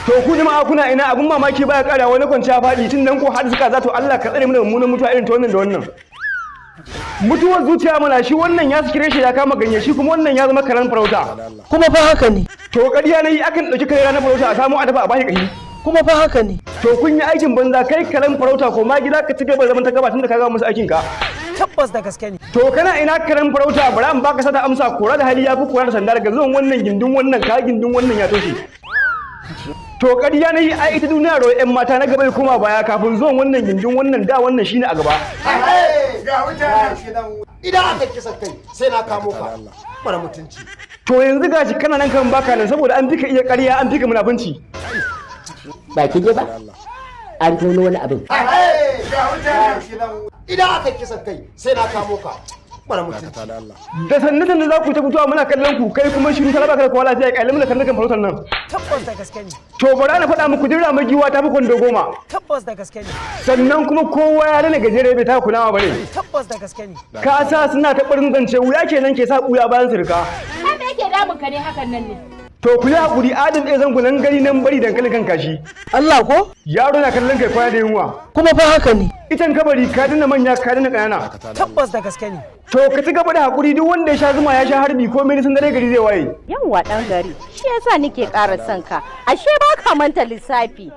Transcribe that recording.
To ku jama'a, kuna ina? Abun mamaki baya kara wani kwanciya faɗi tun nan ko har suka za. To Allah ka tsare mu da mummunan mutuwa irin ta wannan da wannan. Mutuwar zuciya mana. Shi wannan ya sikire shi ya kama ganye, shi kuma wannan ya zama karen farauta. Kuma fa haka ne. To ƙarya nayi, akan ɗauki kare ranar farauta a samu a dafa a bashi ƙashi. Kuma fa haka ne. To kun yi aikin banza. Kai karen farauta, ko ma gida ka ci gaba da zaman ta gaba tunda ka gama musu aikin ka. Tabbas da gaske ne. To kana ina, karen farauta? Bari an baka sata amsa. Kora da hali ya fi kora da sanda. Daga zuwan wannan gindin wannan ka gindin wannan ya toshe. To ƙarya nayi, ai ita duniya ro yan mata, na gaba ya koma baya. Kafin zuwan wannan gindin wannan, da wannan shine a gaba. Idan aka kisa kai, sai na kamo ka, mara mutunci. To yanzu gashi kana nan kan baka nan, saboda an fika iya ƙarya, an fika munafunci. Ba ki je ba, an tono wani abin. Idan aka kisa kai, sai na kamo ka, mara mutunci. Da sannu sannu za ku ta fitowa, muna kallon ku. Kai kuma shiru ta baka da kowa lafiya, kyalin mu da karnukan farautar nan. Tabbas da gaske ne. To bara na faɗa muku, duk ramar giwa ta fi kwando 10. Tabbas da gaske ne. Sannan kuma kowa ya rana gajere bai ta kunawa bane. Tabbas da gaske ne. Ka sa suna ta ɓarin zance, wuya kenan ke sa ɓuya bayan sirka. Kai, me yake damun ka ne hakan nan ne? To ku yi haƙuri, Adam ɗaya zango nan gari nan bari dankalin kan kashi. Allah ko. Yaro na kallon kai kwana da yunwa. Kuma fa haka ne. Itan kabari, ka dina manya, ka dina ƙanana. Tabbas da gaske ne. To ka ci gaba da haƙuri, duk wanda ya sha zuma ya sha harbi, ko mene sun dare gari zai waye. Yawwa ɗan gari, shi yasa nike ƙara son ka. Ashe ba ka manta lissafi.